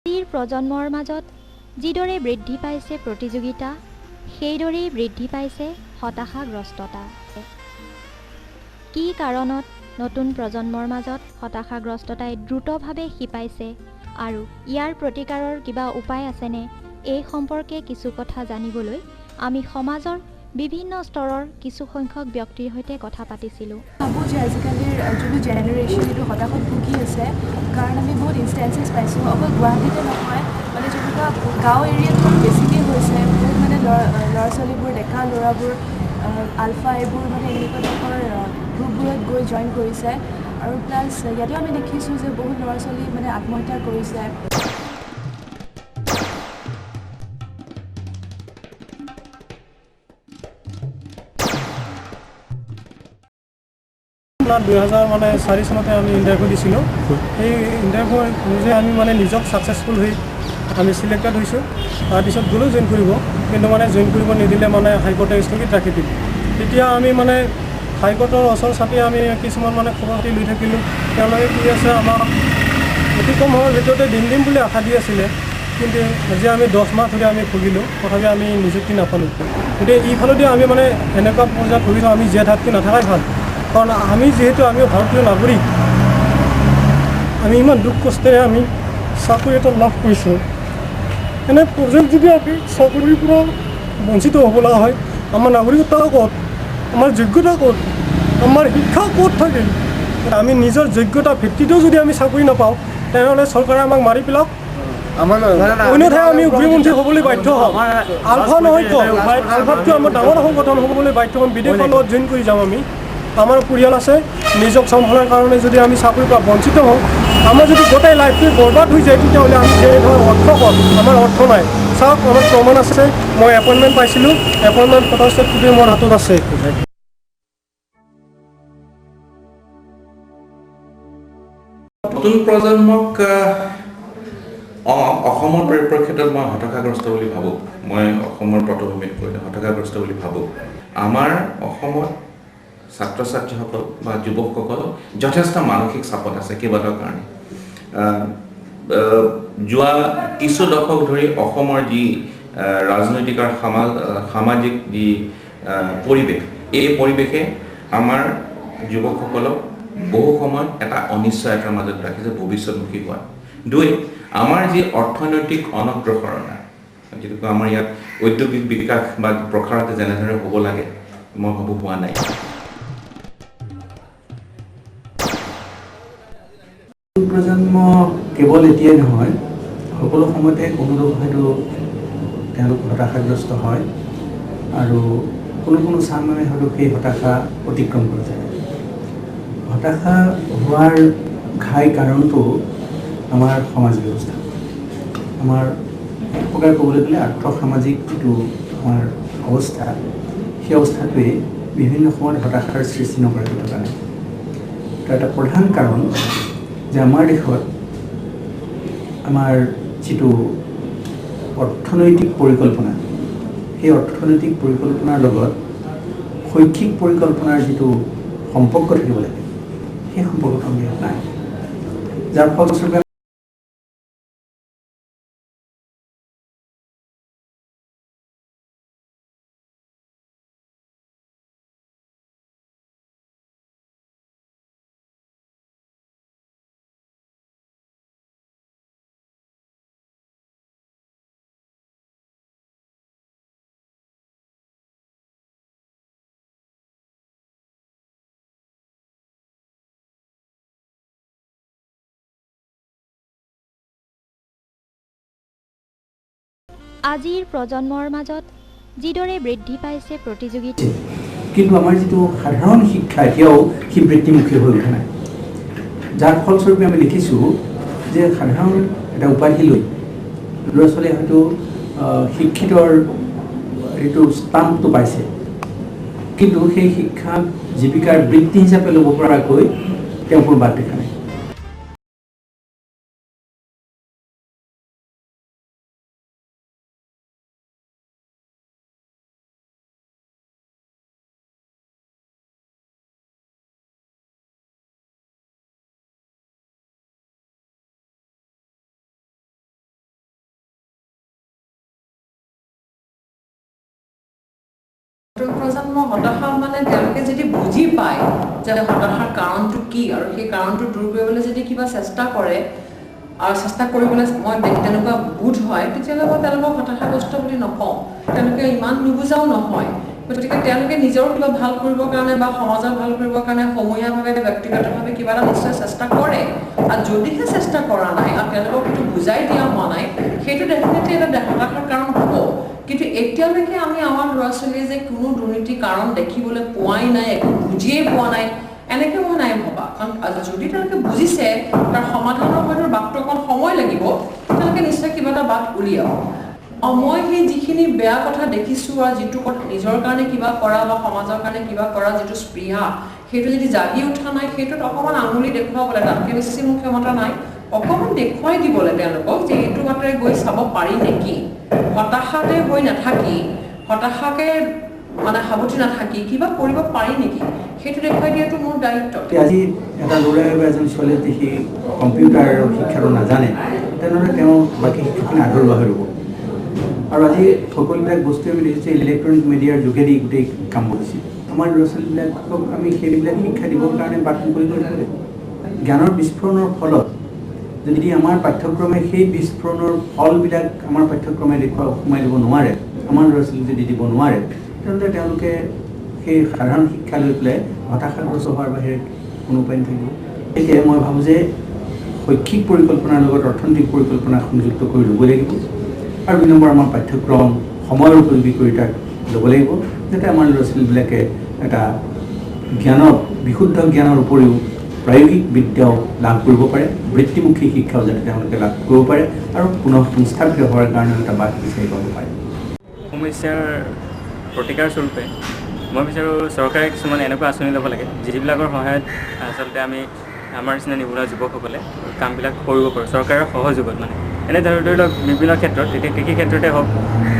আজিৰ প্ৰজন্মৰ মাজত যিদৰে বৃদ্ধি পাইছে প্ৰতিযোগিতা, সেইদৰেই বৃদ্ধি পাইছে হতাশাগ্ৰস্ততা। কি কাৰণত নতুন প্ৰজন্মৰ মাজত হতাশাগ্ৰস্ততাই দ্ৰুতভাৱে শিপাইছে আৰু ইয়াৰ প্ৰতিকাৰৰ কিবা উপায় আছেনে, এই সম্পৰ্কে কিছু কথা জানিবলৈ আমি সমাজৰ বিভিন্ন স্তৰৰ কিছুসংখ্যক ব্যক্তিৰ সৈতে কথা পাতিছিলোঁ। ভাবোঁ যে আজিকালিৰ যোনটো জেনেৰেশ্যন, এইটো হতাশাত ভুগি আছে, কাৰণ আমি বহুত ইনষ্টেঞ্চেছ পাইছোঁ। অকল গুৱাহাটীতে নহয়, মানে যেনেকুৱা গাঁও এৰিয়াত বহুত বেছিকৈ হৈছে। বহুত মানে ল'ৰা ছোৱালীবোৰ, ডেকা ল'ৰাবোৰ আলফা এইবোৰ মানে এনেকুৱা টাইপৰ গ্ৰুপবোৰত গৈ জইন কৰিছে। আৰু প্লাছ ইয়াতেও আমি দেখিছোঁ যে বহুত ল'ৰা ছোৱালী মানে আত্মহত্যা কৰিছে। 2004 চনতে আমি ইণ্টাৰভিউ দিছিলোঁ। সেই ইণ্টাৰভিউ নিজে আমি মানে নিজক ছাকচেছফুল হৈ আমি চিলেক্টেড হৈছোঁ। তাৰপিছত গ'লোঁ জইন কৰিব, কিন্তু মানে জইন কৰিব নিদিলে, মানে হাইকোৰ্টে স্থগিত ৰাখি দিলে। তেতিয়া আমি মানে হাইকোৰ্টৰ ওচৰ চাপি আমি কিছুমান মানে খবৰ খাতি লৈ থাকিলোঁ। তেওঁলোকে কি আছে, আমাক অতি কম সময়ৰ ভিতৰতে দিম দিম বুলি আশা দি আছিলে, কিন্তু আজি আমি 10 মাহ ধৰি আমি ভুগিলোঁ, তথাপি আমি নিযুক্তি নাপালোঁ। গতিকে এইফালেদি আমি মানে এনেকুৱা পৰ্যায়ত ভুগিছোঁ, আমি জীয়াই থাকি নাথাকাই ভাল। কাৰণ আমি যিহেতু আমিও ভাৰতীয় নাগৰিক, আমি ইমান দুখ কষ্টেৰে আমি চাকৰি এটা লাভ কৰিছোঁ। এনে পৰ্যায়ত যদি আমি চাকৰিৰ পৰা বঞ্চিত হ'ব লগা হয়, আমাৰ নাগৰিকত্ব ক'ত, আমাৰ যোগ্যতা ক'ত, আমাৰ শিক্ষা ক'ত থাকিল? আমি নিজৰ যোগ্যতা ভিত্তিতো যদি আমি চাকৰি নাপাওঁ, তেনেহ'লে চৰকাৰে আমাক মাৰি পেলাওক, অন্যথাই আমি উগ্ৰপন্থী হ'বলৈ বাধ্য হ'ম। আলফা নহয় তো, আলফাতকৈ আমাৰ ডাঙৰ সংগঠন হ'বলৈ বাধ্য হ'ম। বিদেশৰ লগত জইন কৰি যাম আমি। আমাৰ পৰিয়াল আছে, নিজক চম্ভালাৰ কাৰণে যদি আমি চাকৰিৰ পৰা বঞ্চিত হওঁ, আমাৰ যদি গোটেই লাইফটো বৰবাদ হৈ যায়, তেতিয়াহ'লে আমি জীয়াই থকাৰ অৰ্থ ক'ত? আমাৰ অৰ্থ নাই। চাওক, আমাৰ প্ৰমাণ আছে। মই এপইণ্টমেণ্ট পাইছিলোঁ, এপইণ্টমেণ্ট ফটোষ্টেট কপি মোৰ হাতত আছে। নতুন প্ৰজন্মক অসমৰ পৰিপ্ৰেক্ষিতত মই হতাশাগ্ৰস্ত বুলি ভাবোঁ। মই অসমৰ পটভূমিত কৰিলে হতাশাগ্ৰস্ত বুলি ভাবোঁ। আমাৰ অসমত ছাত্ৰ ছাত্ৰীসকল বা যুৱকসকল যথেষ্ট মানসিক চাপত আছে কেইবাটাও কাৰণে। যোৱা কিছু দশক ধৰি অসমৰ যি ৰাজনৈতিক আৰু সামাজিক যি পৰিৱেশ, এই পৰিৱেশে আমাৰ যুৱকসকলক বহু সময়ত এটা অনিশ্চয়তাৰ মাজত ৰাখিছে ভৱিষ্যতমুখী হোৱা। দুই, আমাৰ যি অৰ্থনৈতিক অনগ্ৰসৰতা, যিটো আমাৰ ইয়াত ঔদ্যোগিক বিকাশ বা প্ৰসাৰতা যেনেদৰে হ'ব লাগে, মই ভাবোঁ হোৱা নাই। প্ৰজন্ম কেৱল এতিয়াই নহয়, সকলো সময়তে কোনো হয়তো তেওঁলোক হতাশাগ্ৰস্ত হয় আৰু কোনো কোনো চামে হয়তো সেই হতাশা অতিক্ৰম কৰি যায়। হতাশা হোৱাৰ ঘাই কাৰণটো আমাৰ সমাজ ব্যৱস্থা, আমাৰ এক প্ৰকাৰ ক'বলৈ গ'লে আৰ্থসামাজিক যিটো আমাৰ অৱস্থা, সেই অৱস্থাটোৱে বিভিন্ন সময়ত হতাশাৰ সৃষ্টি নকৰাকৈ থকা নাই। তাৰ এটা প্ৰধান কাৰণ যে আমাৰ দেশত আমাৰ যিটো অৰ্থনৈতিক পৰিকল্পনা, সেই অৰ্থনৈতিক পৰিকল্পনাৰ লগত শৈক্ষিক পৰিকল্পনাৰ যিটো সম্পৰ্ক থাকিব লাগে, সেই সম্পৰ্কটো আমাৰ ইয়াত নাই, যাৰ ফলস্বৰূপে আজিৰ প্ৰজন্মৰ মাজত যিদৰে বৃদ্ধি পাইছে প্ৰতিযোগিতা, কিন্তু আমাৰ যিটো সাধাৰণ শিক্ষা এতিয়াও সি বৃত্তিমুখী হৈ উঠা নাই, যাৰ ফলস্বৰূপে আমি দেখিছোঁ যে সাধাৰণ এটা উপাধি লৈ ল'ৰা ছোৱালীয়ে হয়তো শিক্ষিতৰ এইটো ষ্টাম্পটো পাইছে, কিন্তু সেই শিক্ষাক জীৱিকাৰ বৃত্তি হিচাপে ল'ব পৰাকৈ তেওঁ কোনো বাট দেখা নাই। নতুন প্ৰজন্ম হতাশা মানে তেওঁলোকে যদি বুজি পায় যে হতাশাৰ কাৰণটো কি আৰু সেই কাৰণটো দূৰ কৰিবলৈ যদি কিবা চেষ্টা কৰে আৰু চেষ্টা কৰিবলৈ মই তেনেকুৱা বোধ হয়, তেতিয়াহ'লে মই তেওঁলোকক হতাশাগ্ৰস্ত বুলি নকওঁ। তেওঁলোকে ইমান নুবুজাও নহয়, গতিকে তেওঁলোকে নিজৰ কিবা ভাল কৰিবৰ কাৰণে বা সমাজৰ ভাল কৰিবৰ কাৰণে সমূহীয়াভাৱে ব্যক্তিগতভাৱে কিবা এটা নিশ্চয় চেষ্টা কৰে। আৰু যদিহে চেষ্টা কৰা নাই আৰু তেওঁলোকক সেইটো বুজাই দিয়া হোৱা নাই, সেইটো ডেফিনেটলি এটা হতাশাৰ কাৰণ হ'ব। কিন্তু এতিয়ালৈকে আমি আমাৰ ল'ৰা ছোৱালীয়ে যে কোনো দুৰ্নীতিৰ কাৰণ দেখিবলৈ পোৱাই নাই, একো বুজিয়ে পোৱা নাই, এনেকৈ মই নাই ভবা। কাৰণ যদি তেওঁলোকে বুজিছে তাৰ সমাধানৰ হয়তো বাটটো অকণ সময় লাগিব, তেওঁলোকে নিশ্চয় কিবা এটা বাট উলিয়াব। মই সেই যিখিনি বেয়া কথা দেখিছোঁ আৰু যিটো কথা নিজৰ কাৰণে কিবা কৰা বা সমাজৰ কাৰণে কিবা কৰা যিটো স্পৃহা, সেইটো যদি জাগি উঠা নাই, সেইটোত অকণমান আঙুলি দেখুৱাবলৈ, তাতকৈ বেছি মোৰ ক্ষমতা নাই, অকণমান দেখুৱাই দিবলৈ তেওঁলোকক যে এইটো বাটেৰে গৈ চাব পাৰি নেকি। হতাশাতে হৈ নাথাকি, হতাশাকে মানে সাৱটি নাথাকি কিবা কৰিব পাৰি নেকি, সেইটো দেখুৱাই দিয়াটো মোৰ দায়িত্ব। আজি এটা ল'ৰাই বা এজন ছোৱালীয়ে যদি সি কম্পিউটাৰৰ শিক্ষাটো নাজানে, তেনেহ'লে তেওঁ বাকী শিক্ষাখিনি আধৰুৱা হৈ ৰ'ব। আৰু আজি সকলোবিলাক বস্তুৱে আমি দেখিছোঁ ইলেক্ট্ৰনিক মিডিয়াৰ যোগেদি গোটেই কাম কৰিছে। আমাৰ ল'ৰা ছোৱালীবিলাকক আমি সেইবিলাক শিক্ষা দিবৰ কাৰণে বাট মুকলি কৰি দিব লাগিব। জ্ঞানৰ বিস্ফোৰণৰ ফলত যদি আমাৰ পাঠ্যক্ৰমে সেই বিস্ফোৰণৰ ফলবিলাক আমাৰ পাঠ্যক্ৰমে দেখুওৱা সোমাই দিব নোৱাৰে, আমাৰ ল'ৰা ছোৱালীক যদি দিব নোৱাৰে, তেনেহ'লে তেওঁলোকে সেই সাধাৰণ শিক্ষা লৈ পেলাই হতাশাগ্ৰস্ত হোৱাৰ বাহিৰে কোনো উপায় নাথাকিব। গতিকে মই ভাবোঁ যে শৈক্ষিক পৰিকল্পনাৰ লগত অৰ্থনৈতিক পৰিকল্পনা সংযুক্ত কৰি ল'ব লাগিব। আৰু 2 নম্বৰ আমাৰ পাঠ্যক্ৰম সময়ৰ উপযোগী কৰি তাক ল'ব লাগিব, যাতে আমাৰ ল'ৰা ছোৱালীবিলাকে এটা জ্ঞানৰ, বিশুদ্ধ জ্ঞানৰ উপৰিও প্ৰায়োগিক বিদ্যাও লাভ কৰিব পাৰে, বৃত্তিমুখী শিক্ষাও যাতে তেওঁলোকে লাভ কৰিব পাৰে আৰু পুনঃ সংস্থাপিত হোৱাৰ কাৰণে এটা বাট বিচাৰি পাব পাৰে। সমস্যাৰ প্ৰতিকাৰ স্বৰূপে মই বিচাৰোঁ চৰকাৰে কিছুমান এনেকুৱা আঁচনি ল'ব লাগে যিবিলাকৰ সহায়ত আচলতে আমি আমাৰ নিচিনা নিবনুৱা যুৱকসকলে কামবিলাক কৰিব পাৰোঁ চৰকাৰৰ সহযোগত। মানে এনে ধৰি লওক বিভিন্ন ক্ষেত্ৰত, তেতিয়া কৃষি ক্ষেত্ৰতে হওক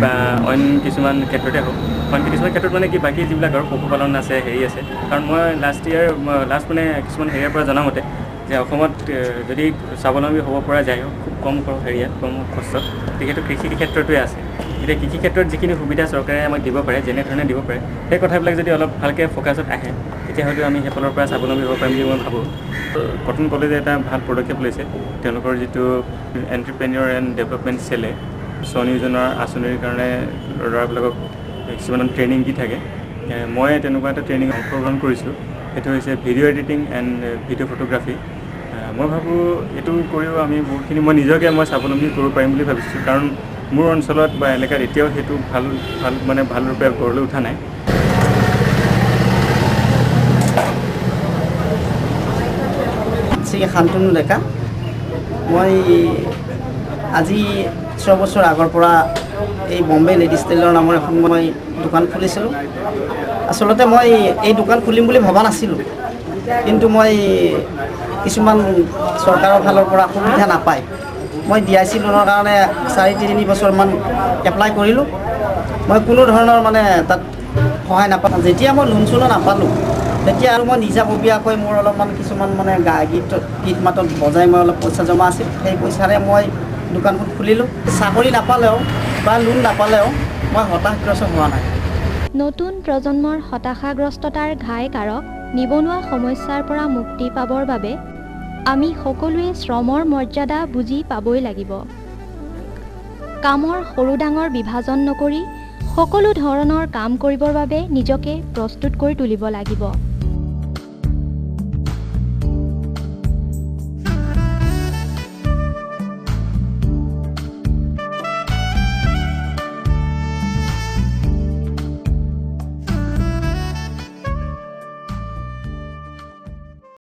বা অইন কিছুমান ক্ষেত্ৰতে হওক, অইন কিছুমান ক্ষেত্ৰত মানে কি বাকী যিবিলাক আৰু পশুপালন আছে, হেৰি আছে। কাৰণ মই লাষ্ট মানে কিছুমান হেৰিয়াৰ পৰা জনামতে যে অসমত যদি স্বাৱলম্বী হ'ব পৰা যায় খুব কম হেৰিয়াত, কম খৰচত, সেইটো কৃষি ক্ষেত্ৰটোৱে আছে। এতিয়া কৃষি ক্ষেত্ৰত যিখিনি সুবিধা চৰকাৰে আমাক দিব পাৰে, যেনেধৰণে দিব পাৰে, সেই কথাবিলাক যদি অলপ ভালকৈ ফ'কাছত আহে, তেতিয়া হয়তো আমি সেইফালৰ পৰা স্বাৱলম্বী হ'ব পাৰিম বুলি মই ভাবোঁ। কটন কলেজে এটা ভাল পদক্ষেপ লৈছে, তেওঁলোকৰ যিটো এণ্টাৰপ্ৰেনিয়ৰ এণ্ড ডেভেলপমেণ্ট চেলে স্বনিয়োজনৰ আঁচনিৰ কাৰণে ল'ৰাবিলাকক কিছুমান ট্ৰেইনিং দি থাকে। মই তেনেকুৱা এটা ট্ৰেইনিং অংশগ্ৰহণ কৰিছোঁ, সেইটো হৈছে video editing and video photography. মই ভাবোঁ এইটো কৰিও আমি বহুতখিনি, মই নিজকে মই স্বাৱলম্বী কৰিব পাৰিম বুলি ভাবিছোঁ, কাৰণ মোৰ অঞ্চলত বা এলেকাত এতিয়াও সেইটো ভাল ভাল মানে ভাল ৰূপে গঢ় লৈ উঠা নাই। শ্ৰী শান্তনু ডেকা। মই আজি 6 বছৰ আগৰ পৰা এই বম্বে লেডিজ টেইলৰ নামৰ এখন মই দোকান খুলিছিলোঁ। আচলতে মই এই দোকান খুলিম বুলি ভবা নাছিলোঁ, কিন্তু মই কিছুমান চৰকাৰৰ ফালৰ পৰা সুবিধা নাপায় মই DIC লোনৰ কাৰণে 4-3 বছৰমান এপ্লাই কৰিলোঁ। মই কোনো ধৰণৰ মানে তাত সহায় নাপালোঁ। যেতিয়া মই লোন চোনো নাপালোঁ, তেতিয়া আৰু মই নিজাববীয়াকৈ মোৰ অলপমান কিছুমান মানে গীত মাতত বজাই মই অলপ পইচা জমা আছিল, সেই পইচাৰে মই দোকানখন খুলিলোঁ। চাকৰি নাপালেও বা লোন নাপালেও মই হতাশগ্ৰস্ত হোৱা নাই। নতুন প্ৰজন্মৰ হতাশাগ্ৰস্ততাৰ ঘাই কাৰক নিবনুৱা সমস্যাৰ পৰা মুক্তি পাবৰ বাবে আমি সকলোৱে শ্ৰমৰ মৰ্যাদা বুজি পাবই লাগিব। কামৰ সৰু ডাঙৰ বিভাজন নকৰি সকলো ধৰণৰ কাম কৰিবৰ বাবে নিজকে প্ৰস্তুত কৰি তুলিব লাগিব।